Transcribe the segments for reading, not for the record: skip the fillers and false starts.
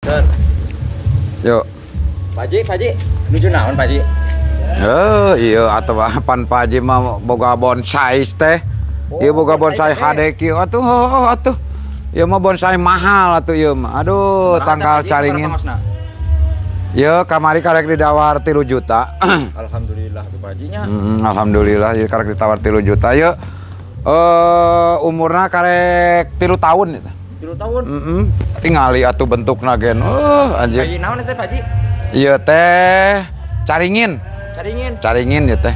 Dan Yuk. Pak Haji, nuju naon, Pak Haji? Eh, iya atuh pan Pak Haji mah boga bonsai teh. Oh, ieu boga bonsai bonsai teh. HD kieu atuh, oh, atuh. Ieu mah bonsai mahal atuh ieu mah. Aduh, Sabaraha teh, tangkal Pak Haji, caringin. sabaraha pangosna? Ieu kamari karek ditawar 3 juta. Alhamdulillah tuh, Pak Haji nya. Alhamdulillah ieu karek ditawar 3 juta ieu. Eh, umurna karek 3 tahun eta. 3 tahun. Heeh. Tingali atuh bentukna gen. Anjir. Kayak naon teh, Pak Haji? Ieu teh caringin. Caringin. Caringin ieu teh.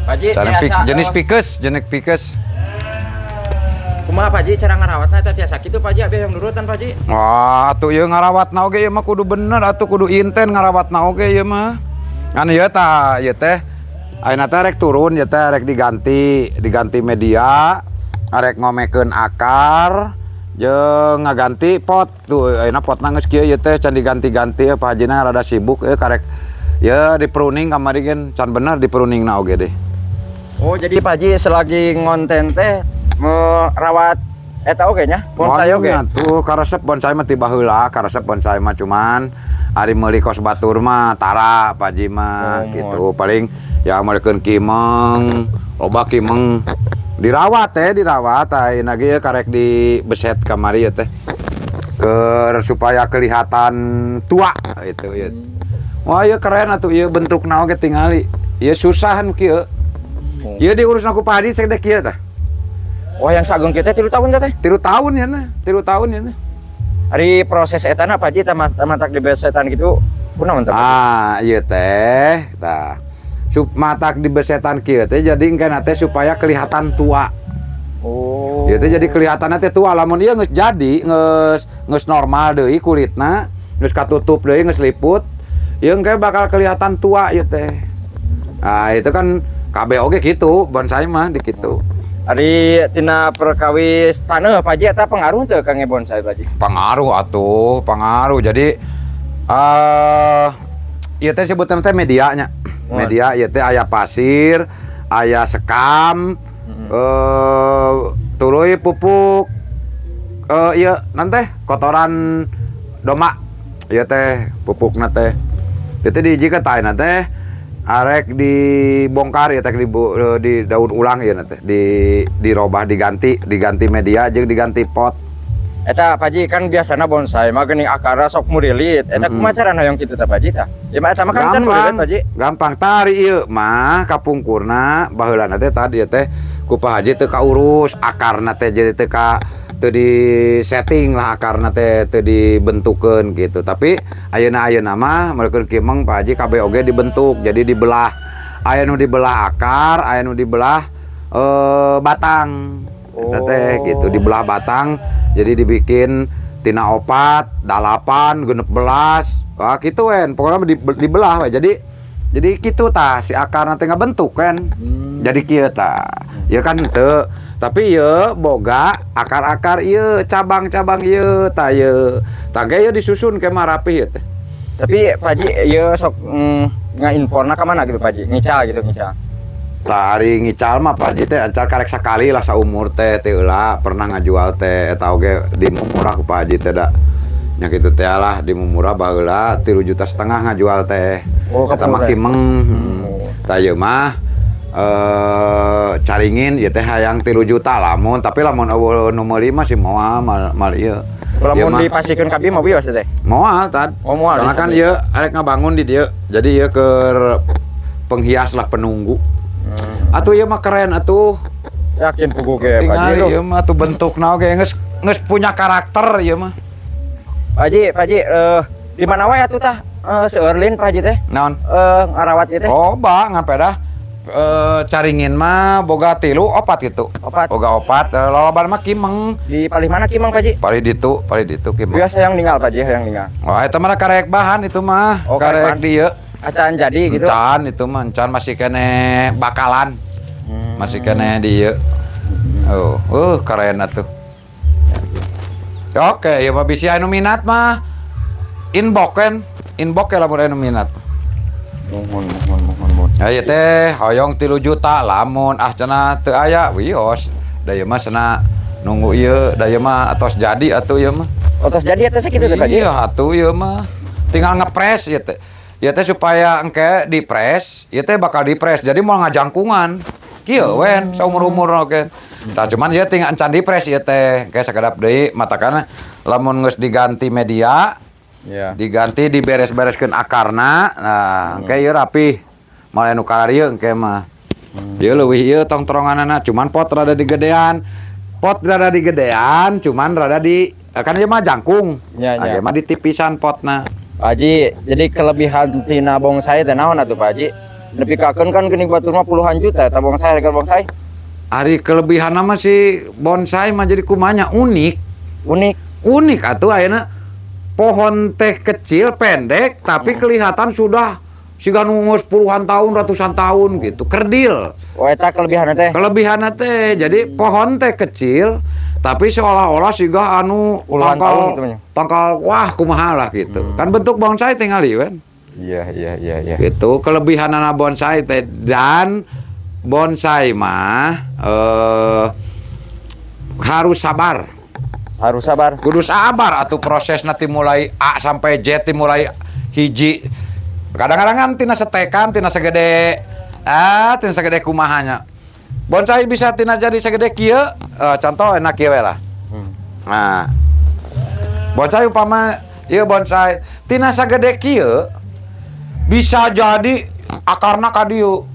Pak Haji, Caring tiasa, jenis pikes, jenis pikes. Kumaha, Pak Haji, cara ngarawatna teh tiasa kitu, Pak Haji, abi yang nurutan, Pak Haji? Wah, atuh ieu ngarawatna oge ieu mah kudu bener atuh, kudu inten ngarawatna oge ieu mah. Ngan ieu tah, ieu teh ayeuna teh rek turun ieu teh rek diganti, diganti media, arek ngomekeun akar jeung ngaganti pot. Tuh ayeuna potna geus kieu ieu teh can diganti-ganti ya, Pak Hajina rada sibuk euy, karek ya di pruning kamari gen can bener di pruningna oge deh. Oh, jadi Pak Haji selagi ngonten teh merawat eta oge nya, bonsai oge. Nya tuh karesep bonsai mah ti baheula, karesep bonsai mah, cuman ari meuli kos batur mah tara Pak Haji mah Oh, gitu. Paling ya meulikeun kimeng, loba kimeng dirawat teh, dirawat ayeuna ge karek di beset kamari ya teh. Keur supaya kelihatan tua itu ya. Wah, ieu keren atuh ieu bentukna oge tingali. Ieu susahan kieu. Ieu diurus ku Pak Haji segede kieu tah. Wah, yang sagung kita 3 tahun teh. 3 tahun ya nah, 3 tahun ya nah. Ari proses etana, Pak Haji, matak di besetan gitu kunaon teh? Ah, ieu teh tah. Sup matak di besetan kieu teh jadi engkena teh supaya kelihatan tua. Oh. Ieu teh jadi kelihatanna teh tua, lamun ieu geus jadi, geus normal deui kulitna, geus katutup deui, geus liput, ieu engke bakal kelihatan tua ieu teh. Nah, itu kan kabeh oge kitu, bonsai mah di kitu. Ari tina perkawis taneuh, Pak Haji, eta pengaruh teu kangge bonsai, Pak Haji? Pengaruh atuh, pengaruh. Jadi ieu teh sebutna teh medianya. Wah. Media ieu teh aya pasir, aya sekam, tuluy pupuk, ieu naon teh kotoran domba. Ieu teh pupukna teh. Ieu teh dihijikeun tah ayeuna teh arek dibongkar ya teh, di daun ulang ieu teh, dirobah, diganti, diganti media jeung diganti pot. Eta, Pak Haji, kan biasana bonsai mah geuning akarna sok murilit. Eta kumaha carana hoyong kitu teh, Pak Haji, tah? Ya mah eta mah kan can murilit, Pak Haji. Gampang tari ieu mah kapungkurna baheulana teh tadi teh ku Pak Haji teu kaurus akarna teh, jadi teu ka teu di setting lah akarna teh, teu dibentukeun gitu. Tapi ayeuna-ayeuna mah meureun kimeng, Pak Haji, kabeh oge dibentuk, jadi dibelah. Aya nu dibelah akar, aya nu dibelah batang. Eta teh gitu, dibelah batang jadi dibikin tina 4, 8, 16. Wah, kitu wen. Pokoknya dibelah we. Jadi kitu tah si akarna teh ngabentuk kan. Jadi kieu tah. Ya kan teu. Tapi ieu boga akar-akar ieu, cabang-cabang ieu tah ieu. Tangke ieu disusun ke mah rapih ieu teh. Tapi Pak Haji ieu sok ngaimporna ka mana gitu, Pak Haji? Ngical gitu, ngical. Tah, ari ngical mah Pak Haji teh ancar karek sakali lah saumur teh, teh heula pernah ngajual teh eta oge di murah ku Pak Haji teh da. Nya kitu teh lah di murah baheula 3,5 juta ngajual teh. Oh, eta mah kapungkur. Kimeng. Oh. Tah ieu mah caringin ieu teh hayang 3 juta lamun, tapi lamun euweuh nu meuli mah sih moal mal, mal ieu. Ieu Lamun mah dipasihkeun ka abi mah wios teh? Moal tad. Oh, moal Soalnya kan disabih. ieu arek ngabangun di dieu. Jadi ieu keur penghias lah, penunggu. Atuh ieu mah keren atuh. Yakin pugu ge, Pak Haji. Tingali ieu mah tuh bentukna oge geus geus punya karakter ieu mah. Pak Haji, Pak Haji, di mana wae atuh tah? Seueur lin, Pak Haji teh? Naon? Ngarawat ieu teh. Loba ngapedah caringin mah boga 3 4 gitu. Opat. Boga 4, loloban mah kimeng. Di palih mana kimeng, Pak Haji? Palih ditu kimeng. Biasa yang ninggal, Pak Haji, yang ninggal. Wah, eta mah karek bahan itu mah. Oh, karek karek bahan. dieu. Acan jadi gitu. Encan itu mah, encan masih kene bakalan. Masih kene dieu. Oh, keren atuh. Oke, ya mah bisi anu minat mah inbox kan, inbox ya lamun anu minat. Mohon, mohon, mohon, mohon. Ya ieu teh hoyong 3 juta lamun ah cenah teu aya wios. Da ieu mah cenah nunggu ieu, da ieu mah atos jadi atuh ieu mah. Oh, tos jadi eta sakitu teh, Pak Haji. Iya atuh ieu mah. Tinggal ngepres ieu teh. Ieu teh supaya engke dipres, ieu teh bakal dipres. Jadi mau ngajangkungan. Kieu wen saumur-umur oge. Tah cuman ieu tinggal encan dipres ieu teh. Engke sakedap deui matakana lamun geus diganti media, diganti diberes-bereskeun akarna, nah engke ieu rapi. Malah nu kararieu engke mah. Ieu leuwih ieu tongtronganana, cuman pot rada digedean. Pot rada digedean, cuman rada di kan ieu mah jangkung. Ya, Nah, ya. ieu mah ditipisan potna. Pak Haji, jadi kelebihan tina bonsai teh naon atuh, Pak Haji? Nepi kakeun kan geuning batur mah puluhan juta eta bonsai, harga bonsai. Ari kelebihan mah si bonsai mah jadi kumanya unik. Unik. Unik atuh ayeuna pohon teh kecil pendek tapi kelihatan sudah siga nu geus puluhan tahun, ratusan tahun gitu. Kerdil. Oh, eta kelebihan teh. Kelebihan teh jadi pohon teh kecil tapi seolah-olah siga anu Puluhan tangkal tahun gitu nya. Tangkal wah kumaha lah gitu. Kan bentuk bonsai tingali wen. Iya. Gitu kelebihan anak bonsai teh, dan bonsai mah harus sabar. Harus sabar. Kudu sabar atau proses nanti mulai A sampai Z, ti mulai hiji. Kadang-kadang kan tina setekan, tina segede tina segede kumahanya. Bonsai bisa tina jadi segede kieu, contoh enak kieu we lah. Nah. Bonsai upama ieu bonsai tina segede kieu bisa jadi akarna ka dieu.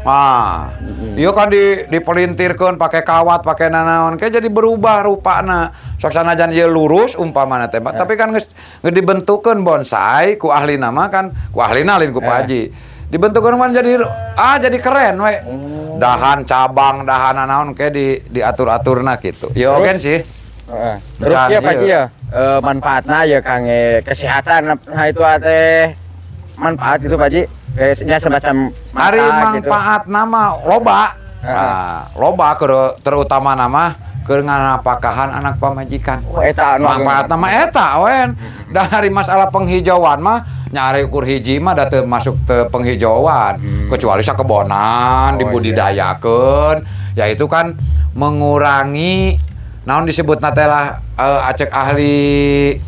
Nah, ieu kan dipelintirkeun pakai kawat, pakai nanaon, kayak jadi berubah rupana. Sok sanajan ieu lurus umpamana teh, tapi kan geus dibentukeun bonsai ku ahli nama kan, ku ahlina lain ku Pak Haji. Dibentukeun kan jadi jadi keren we. Dahan cabang, dahan nanaon kayak diatur-aturna gitu. Ya Terus? Oke sih. Heeh. Terus Can, ya Pak Haji iya. ya, manfaatna ya kangge kesehatan, nah itu teh manfaat gitu, Pak Haji. Kayaknya semacam Ari mata gitu. Manfaat nama loba. Heeh. Nah, loba terutama nama keur nganapakahan anak pamajikan. Oh, eta anu Manfaat nama eta wen. Dari masalah penghijauan mah nyari ukur hiji mah da teu masuk te penghijauan kecuali sakebonan dibudidayakeun, ya itu kan mengurangi naon disebut teh lah, acek ahli,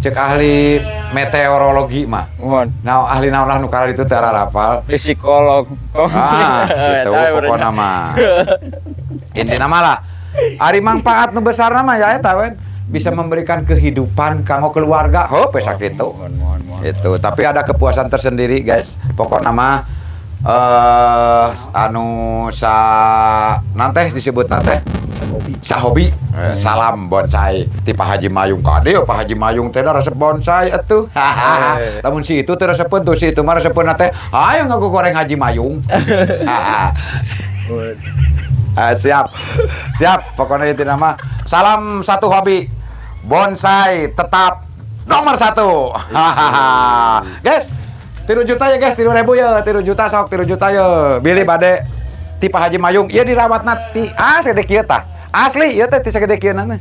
cek ahli meteorologi mah. Mohon. Nah, ahli naon lah nu itu teh arapal. Psikolog. Oh, Ah, gitu eta pokokna mah. Intina mah lah ari manfaat nu besar mah ya eta wen, bisa memberikan kehidupan kanggo keluarga. Oh, pesa kitu. Mohon, mohon, mohon. Itu, tapi ada kepuasan tersendiri, guys. Pokokna mah anu sa nanteh disebut nanteh sahobi. Salam bonsai ti Pak Haji Mayung kade. Pak Haji Mayung teh da resep bonsai atuh. Lamun si itu teh resepeun tuh, si itu mah resepeun teh ayo ngagoreng Haji Mayung. Ah, siap siap, pokoknya itu nama salam satu hobi, bonsai tetap nomor satu. Guys, 3 juta ya guys, 3 ribu ya, 3 juta sok, 3 juta ya. Bilih bade ti Pak Haji Mayung ieu dirawat ti segede kieu tah, asli ieu teh ti segede kieu na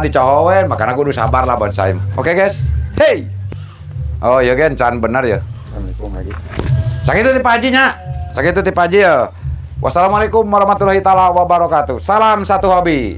dicohowen, makanya kudu sabar lah bonsai mah. Oke guys, hey, oh iya gen can bener ya. Assalamualaikum, Haji. Sakitu ti Pak Haji nya, sakitu ti Pak Haji ya. Wassalamualaikum warahmatullahi taala wabarakatuh. Salam satu hobi.